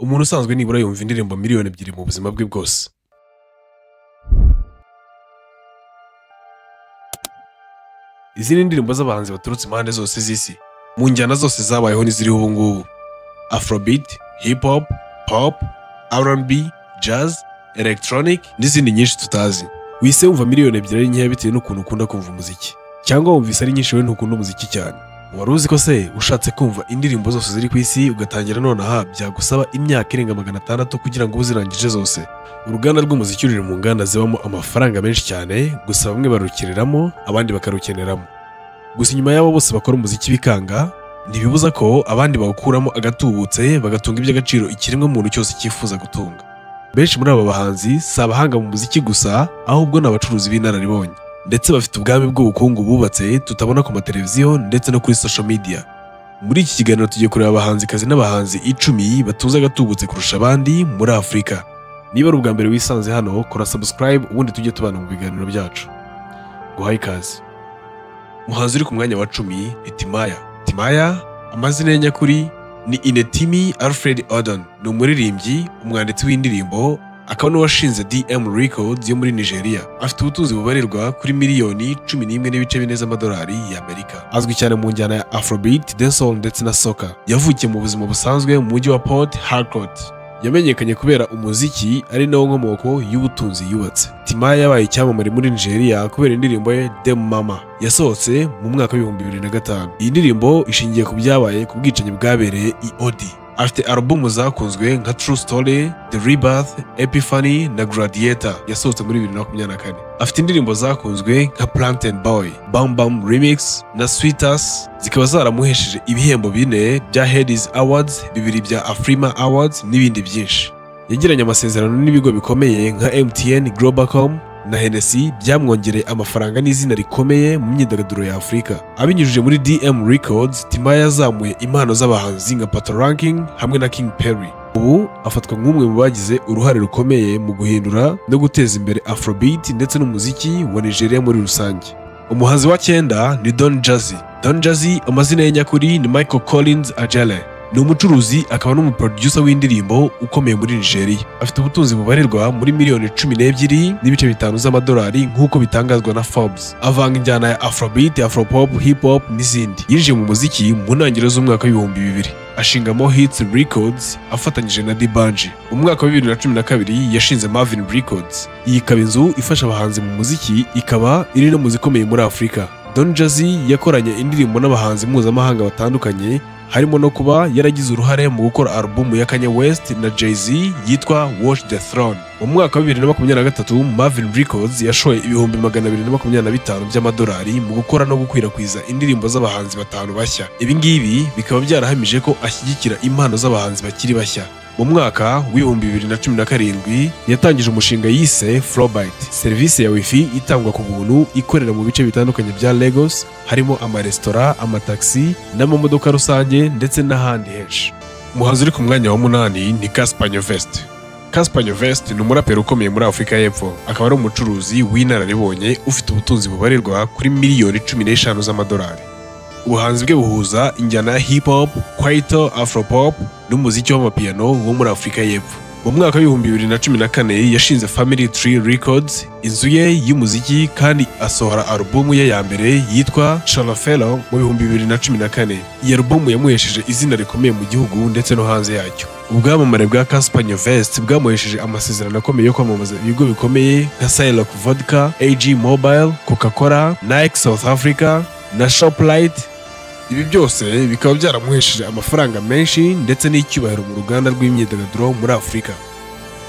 Umuntu usanzwe nibura yumva indirimbo 2 miliyoni mu buzima bwe bwose. Izi ni indirimbo z'abahanzi baturutse impande zose z'isi, mu njyana zose zabayeho n'iziriho ubu ngubu: Afrobeat, hip hop, pop, R&B, jazz, electronic n'izindi nyinshi tutazi. Wise wumva 2 miliyoni ari nkeya bitewe n'ukuntu ukunda kumva umuziki, cyangwa wumvise ari nyinshi wowe ntukunda umuziki cyane. Wari uzi ko se ushatse kumva indirimbo zose ziri ku isi ugatangira nonaha, byagusaba imyaka irenga 600 kugira ngo ube uzirangije zose? Uruganda rw'umuziki ruri mu nganda zibamo amafaranga menshi cyane, gusa bamwe barukiriramo, abandi bakarukeneramo. Gusa inyuma y'abo bose bakora umuziki bikanga, ntibibuza ko abandi bawukuramo agatubutse, bagatunga iby'agaciro ikiremwamuntu cyose cyifuza gutunga. Benshi muri aba bahanzi si abahanga mu muziki gusa, ahubwo ni abacuruzi b'inararibonye, ndetse bafite ubwami bw'ubukungu bubatse tutabona ku mateleviziyo ndetse no kuri social media. Muri iki kiganiro tugiye kureba abahanzikazi n'abahanzi 10 batunze agatubutse kurusha abandi muri Afurika. Niba ari ubwa mbere wisanze hano, kora subscribe ubundi tujye tubana mu biganiro byacu. Guhaye ikaze. Umuhanzi uri ku mwanya wa 10 ni Timaya. Timaya, amazina ye nyakuri ni Inetimi Alfred Odon, ni umuririmbyi, umwanditsi w'indirimbo, akaba n'uwashinze DM Records yo muri Nigeria. Afite ubutunzi bubarirwa kuri miliyoni 11.4 z'amadolari y'Amerika. Azwi cyane mu njyana ya Afrobeat, dancehall ndetse na soca. Yavukiye mu buzima busanzwe mu mujyi wa Port Harcourt. Yamenyekanye kubera umuziki, ari nawo nkomoko y'ubutunzi yubatse. Timaya yabaye icyamamare muri Nigeria kubera indirimbo ye Dem Mama yasohotse mu mwaka wa 2005. Iyi ndirimbo ishingiye ku byabaye ku bwicanyi bwabereye i Odi. Afite alubumu zakunzwe nka True Story, The Rebirth, Epiphany na Gladiator yasohotse muri 2024. Afite indirimbo zakunzwe nka Plantain Boy, Bam Bam Remix na Sweetest, zikaba zaramuhesheje ibihembo bine bya Headies Awards, bibiri bya Afrima Awards n'ibindi byinshi. Yagiranye amasezerano n'ibigo bikomeye nka MTN, Globacom na Hennessy, byamwongereye amafaranga n'izina rikomeye mu myidagaduro ya Afurika. Abinyujije muri DM Records, Timaya yazamuye impano z'abahanzi nka Patoranking hamwe na King Perry. Ubu afatwa nk'umwe mu bagize uruhare rukomeye mu guhindura no guteza imbere Afrobeat ndetse n'umuziki wa Nigeria muri rusange. Umuhanzi wa cyenda ni Don Jazzy. Don Jazzy, amazina ye nyakuri ni Michael Collins Ajele. Ni umucuruzi akaba n'umuproducer w'indirimbo ukomeye muri Nigeria. Afite ubutunzi bubarirwa muri miliyoni 12.5 z'amadolari nk'uko bitangazwa na Forbes. Avanga injyana ya Afrobeat, Afropop, Hip Hop n'izindi. Yinjiye mu muziki mu ntangiriro z'umwaka wa 2000, ashingamo Hits Records afatanyije na D'Banj. Mu mwaka wa 2012 yashinze Mavin Records. Iyi ikaba inzu ifasha abahanzi mu muziki, ikaba iri no mu zikomeye muri Afurika. Don Jazzy yakoranye indirimbo n'abahanzi mpuzamahanga batandukanye, harimo no kuba yaragize uruhare mu gukora alubumu ya Kanye West na Jay-Z yitwa Watch the Throne. Mu mwaka wa 2023, Mavin Records yashoye 225,000 by'amadolari mu gukora no gukwirakwiza indirimbo z'abahanzi batanu bashya. Ibi ngibi bikaba byarahamije ko ashyigikira impano z'abahanzi bakiri bashya. Mu mwaka wa 2017 yatangije umushinga yise Flowbite, serivisi ya wifi itangwa ku buntu ikorera mu bice bitandukanye bya Lagos, harimo amaresitora, amatagisi n'amamodoka rusange ndetse n'ahandi henshi. Umuhanzi uri ku mwanya wa munani ni Cassper Nyovest. Cassper Nyovest ni umuraperi ukomeye muri Afurika y'Epfo, akaba ari umucuruzi w'inararibonye ufite ubutunzi bubarirwa kuri miliyoni 15 z'amadolari. Ubuhanzi bwe buhuza injyana ya hip hop, kwaito, afropop n'umuziki w'amapiyano wo muri Afurika y'Epfo. Mu mwaka wa 2014 yashinze Family Tree Records, inzu ye y'umuziki, kandi asohora alubumu ye ya mbere yitwa Tsholofelo mu 2014. Iyi alubumu yamuhesheje izina rikomeye mu gihugu ndetse no hanze yacyo. Ubwamamare bwa Cassper Nyovest bwamuhesheje amasezerano akomeye yo kwamamaza ibigo bikomeye nka Ciroc Vodka, AG Mobile, Coca-Cola, Nike South Africa na Shoprite. Ibi byose bikaba byaramuhesheje amafaranga menshi ndetse n'icyubahiro mu ruganda rw'imyidagaduro muri Afurika.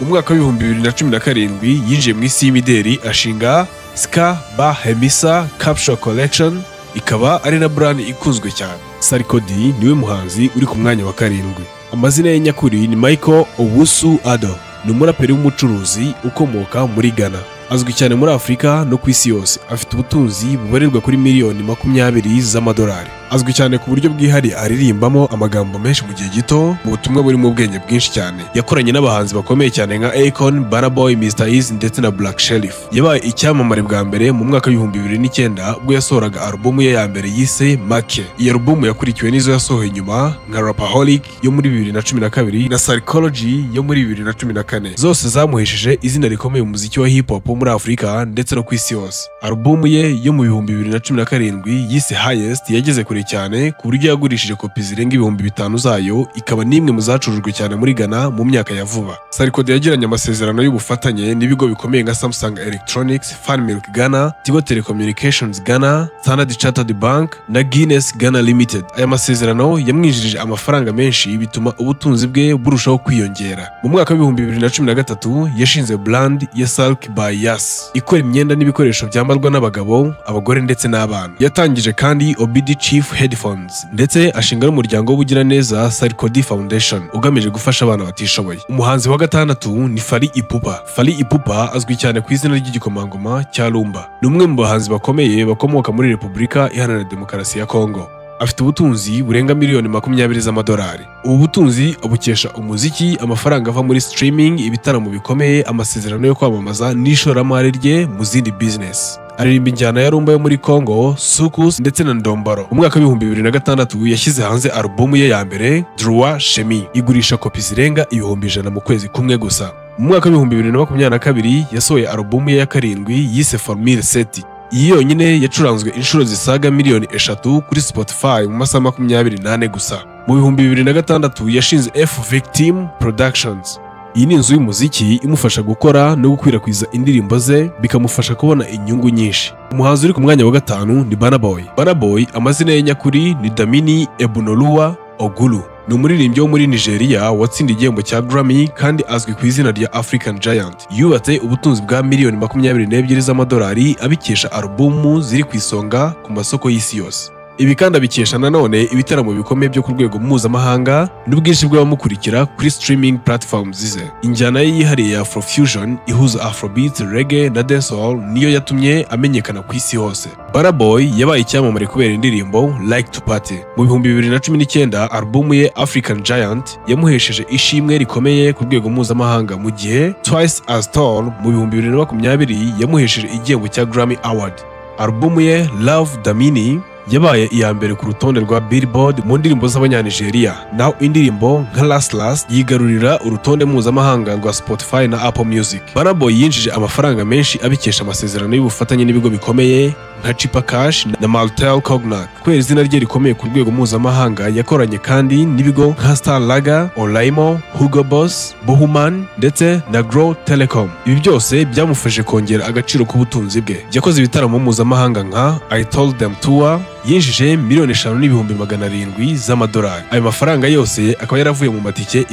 Mu mwaka wa 2017 yinjiye mu isi y'imideri, ashinga Ska Ba Hemisa Capsule Collection, ikaba ari na brand ikunzwe cyane. Sarkodie niwe muhanzi uri ku mwanya wa karindwi. Amazina ye nyakuri ni Michael Owusu Ado. Ni umuraperi w'umucuruzi ukomoka muri Ghana. Azwi cyane muri Afurika no ku isi yose. Afite ubutunzi bubarirwa kuri miliyoni 20 z'amadolari. Azwi cyane ku buryo bwihariye aririmbamo amagambo menshi mu gihe gito, mu butumwa burimo ubwenge bwinshi cyane. Yakoranye n'abahanzi bakomeye cyane nka Akon, Burna Boy, Mr Eazi ndetse na Black Sherif. Yabaye icyamamare bwa mbere mu mwaka w'2009 ubwo yasohoraga alubumu ye ya mbere yise Make. Iyi alubumu yakurikiwe n'izo yasohoye nyuma nka Rapperholic yo muri 2012 na Sarkology yo muri 2014. Zose zamuhesheje izina rikomeye mu muziki wa hip hop muri Afurika ndetse no ku isi yose. Alubumu ye yo mu 2017 yise Highest yageze kure cyane ku buryo yagurishije kopi zirenga 5000 zayo, ikaba n'imwe mu zacurujwe cyane muri Ghana mu myaka ya vuba. Sarkodie yagiranye amasezerano y'ubufatanye n'ibigo bikomeye nka Samsung Electronics, Fan Milk Ghana, Tigo Telecommunications Ghana, Standard Chartered Bank na Guinness Ghana Limited. Aya masezerano yamwinjirije amafaranga menshi, bituma ubutunzi bwe burushaho kwiyongera. Mu mwaka w'2013 yashinze brand ya Sark by Yas, ikora imyenda n'ibikoresho byambarwa n'abagabo, abagore ndetse n'abana. Yatangije kandi Obidi Chief Headphones ndetse ashinga n'umuryango w'ubugiraneza Sarkodie Foundation ugamije gufasha abana batishoboye. Umuhanzi wa gatandatu ni Fally Ipupa. Fally Ipupa azwi cyane ku izina ry'igikomangoma cya Rumba. Ni umwe mu bahanzi bakomeye bakomoka muri Repubulika Iharanira Demokarasi ya Kongo. Afite ubutunzi burenga miliyoni 20 z'amadolari. Ubu butunzi abukesha umuziki, amafaranga ava muri streaming, ibitaramo bikomeye, amasezerano yo kwamamaza n'ishoramari rye mu zindi business. Aririmba injyana ya rumba yo muri Congo, Soukous ndetse na Ndombolo. Mu mwaka w'2006 yashyize hanze alubumu ye ya mbere Droit Chemin, igurisha kopi zirenga 100,000 mu kwezi kumwe gusa. Mu mwaka w'2022 yasohoye alubumu ye ya karindwi yise Formule 7. Iyi yonyine yacuranzwe inshuro zisaga miliyoni 3 kuri Spotify mu masaha 24 gusa. Mu 2006 yashinze F Victim Productions. Iyi ni inzu y'umuziki imufasha gukora no gukwirakwiza indirimbo ze, bikamufasha kubona inyungu nyinshi. Umuhanzi uri ku mwanya wa gatanu ni Burna Boy. Burna Boy amazina ye nyakuri ni Damini Ebunoluwa Ogulu. Ni umuririmbyi wo muri Nigeria watsindiye igihembo cya Grammy kandi azwi ku izina rya African Giant. Yubatse ubutunzi bwa miliyoni 22 z'amadolari abikesha alubumu ziri ku isonga ku masoko y'isi yose. Ibi kandi abikesha nanone ibitaramo bikomeye byo ku rwego mpuzamahanga n'ubwinshi bw'abamukurikira kuri streaming platforms ze. Injyana ye yihariye ya Afrofusion ihuza Afrobeat, reggae na dancehall niyo yatumye amenyekana ku isi hose. Burna Boy yabaye icyamamare kubera indirimbo Like to Party. Mu 2019 alubumu ye African Giant yamuhesheje ishimwe rikomeye ku rwego mpuzamahanga, mu gihe Twice as Tall mu 2020 yamuhesheje igihembo cya Grammy Award. Alubumu ye Love Damini yabaye iya mbere ku rutonde rwa Billboard mu ndirimbo z'Abanyanigeriya, naho indirimbo nka Last Last yigarurira urutonde mpuzamahanga rwa Spotify na Apple Music. Burna Boy yinjije amafaranga menshi abikesha amasezerano y'ubufatanye n'ibigo bikomeye nka Chipper Cash na Martell Cognac. Kubera izina rye rikomeye ku rwego mpuzamahanga, yakoranye kandi n'ibigo nka Star Lager, Oraimo, Hugo Boss, Buhuman ndetse na Grow Telecom. Ibi byose byamufashije kongera agaciro k'ubutunzi bwe. Yakoze ibitaramo mpuzamahanga nka I Told Them Tour yinjije miliyoni 5,700,000 z'amadolari. Ayo mafaranga yose akaba yaravuye mu matike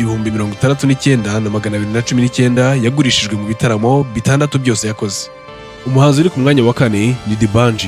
69,219 yagurishijwe mu bitaramo bitandatu byose yakoze. Umuhanzi uri ku mwanya wa kane ni D'banj.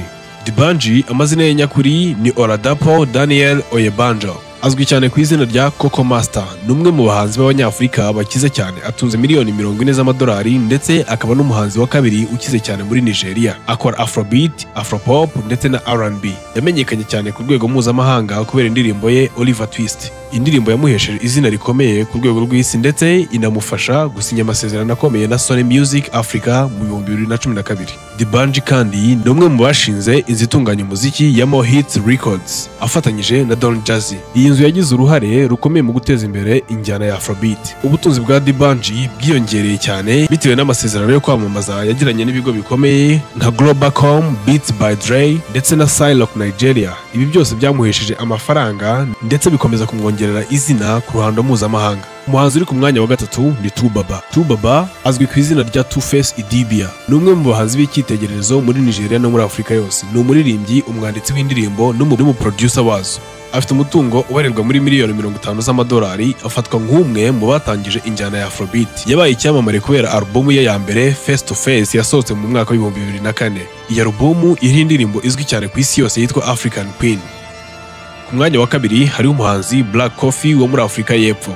D'banj amazina ye nyakuri ni Oladapo Daniel Oyebanjo. Azwi cyane ku izina rya Koko Master. Ni umwe mu bahanzi b'Abanyafurika bakize cyane, atunze miliyoni 40 z'amadolari ndetse akaba n'umuhanzi wa kabiri ukize cyane muri Nigeria. Akora Afrobeat, Afropop ndetse na R&B. Yamenyekanye cyane ku rwego mpuzamahanga kubera indirimbo ye Oliver Twist. Indirimbo yamuhesheje izina rikomeye ku rwego rw'isi ndetse inamufasha gusinya amasezerano akomeye na Sony Music Africa mu 2012. D'banj kandi ni umwe mu bashinze inzu itunganya umuziki ya Mo Hits Records afatanyije na Don Jazzy. Iyi nzu yagize uruhare rukomeye mu guteza imbere injyana ya Afrobeat. Ubutunzi bwa D'banj bwiyongereye cyane bitewe n'amasezerano yo kwamamaza yagiranye n'ibigo bikomeye nka Globacom, Beats by Dre ndetse na Silock Nigeria. Ibi byose byamuhesheje amafaranga ndetse bikomeza kumwongerera izina ku ruhando mpuzamahanga. Umuhanzi uri ku mwanya wa gatatu ni 2Baba. 2Baba azwi ku izina rya Two-Face Idibia. Ni umwe mu bahanzi b'icyitegererezo muri Nigeria no muri Afurika yose. Ni umuririmbyi, umwanditsi w'indirimbo n'umuproducer wazo. Afite umutungo ubarirwa muri miliyoni 50 z'amadolari, afatwa nk'umwe mu batangije injyana ya Afrobeat. Yabaye icyamamare kubera alubumu ye ya mbere Face to Face yasohotse mu mwaka w'2004. Iyi alubumu iriho indirimbo izwi cyane ku isi yose yitwa African Queen. Ku mwanya wa kabiri hariho umuhanzi Black Coffee wo muri Afurika y'Epfo.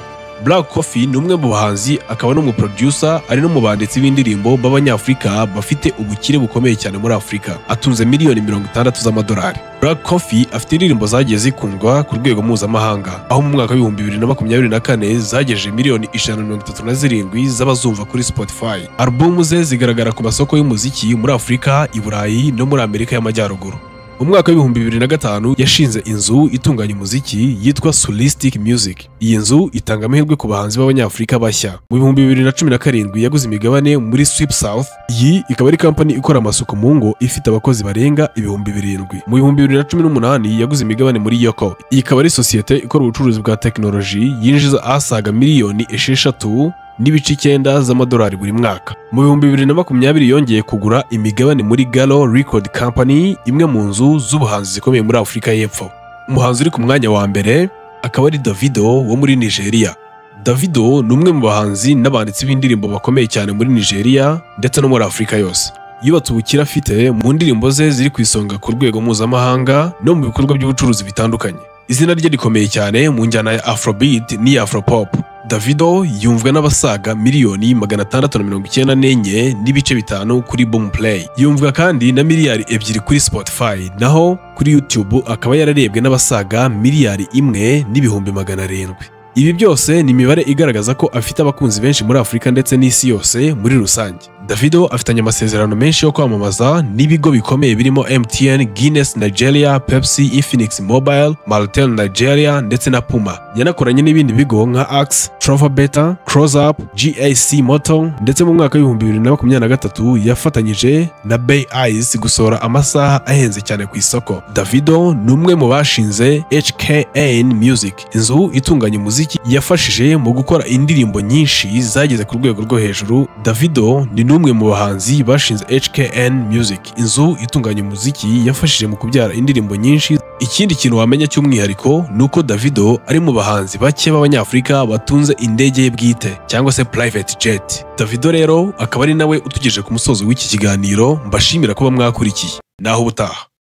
Black Coffee ni umwe mu bahanzi, akaba n'umuproducer, ari no mu banditsi b'indirimbo b'Abanyafurika bafite ubukire bukomeye cyane muri Afurika. Atunze miliyoni 60 z'amadolari. Black Coffee afite indirimbo zagiye zikundwa ku rwego mpuzamahanga, aho mu mwaka wa 2024 zagejeje miliyoni 137 z'abazumva kuri Spotify. Alubumu ze zigaragara ku masoko y'umuziki muri Afurika, i Burayi no muri Amerika y'Amajyaruguru. Mu mwaka wa 2005 yashinze inzu itunganya umuziki yitwa Soulistic Music. Iyi nzu itanga amahirwe ku bahanzi b'Abanyafurika bashya. Mu 2017 yaguze imigabane muri Sweep South. Iyi ikaba ari kampani ikora amasuku mu ngo, ifite abakozi barenga 7000. Mu 2018 yaguze imigabane muri Yoco. Iyi ikaba ari sosiyete ikora ubucuruzi bwa tekinoloji yinjiza asaga miliyoni 6.9 z'amadolari buri mwaka. Mu 2020 yongeye kugura imigabane muri Gallo Record Company, imwe mu nzu z'ubuhanzi zikomeye muri Afurika y'Epfo. Umuhanzi uri ku mwanya wa mbere akaba ari Davido wo muri Nigeria. Davido ni umwe mu bahanzi n'abanditsi b'indirimbo bakomeye cyane muri Nigeria ndetse no muri Afurika yose. Yubatse ubukire afite mu ndirimbo ze ziri ku isonga ku rwego mpuzamahanga no mu bikorwa by'ubucuruzi bitandukanye. Izina rye rikomeye cyane mu njyana ya Afrobeat n'iya Afropop. Davido yumvwa n'abasaga miliyoni 694.5 kuri Boomplay. Yumvwa kandi na miliyari 2 kuri Spotify, naho kuri YouTube akaba yararebwe n'abasaga miliyari 1.7 million. Ibi byose ni imibare igaragaza ko afite abakunzi benshi muri Afurika ndetse n'isi yose muri rusange. Davido afitanye amasezerano menshi yo kwamamaza n'ibigo bikomeye birimo MTN, Guinness Nigeria, Pepsi, Infinix Mobile, Maltel Nigeria ndetse na Puma. Yanakoranye n'ibindi bigo nka Axe, Travel Beta, Close Up, GAC Motor, ndetse mu mwaka wa 2023 yafatanyije na Bay Eyes gusohora amasaha ahenze cyane ku isoko. Davido ni umwe mu bashinze HKN Music, inzu itunganya umuziki yafashije mu gukora indirimbo nyinshi zageze ku rwego rwo hejuru. Davido ni n'umwe mu bahanzi bashinze HKN Music, inzu itunganya umuziki yafashije mu kubyara indirimbo nyinshi. Ikindi kintu wamenya cy'umwihariko ni uko Davido ari mu bahanzi bake b'Abanyafurika batunze indege ye bwite cyangwa se private jet. Davido rero akaba ari nawe utugejeje ku musozo w'iki kiganiro, mbashimira kuba mwakurikiye. Naho ubutaha.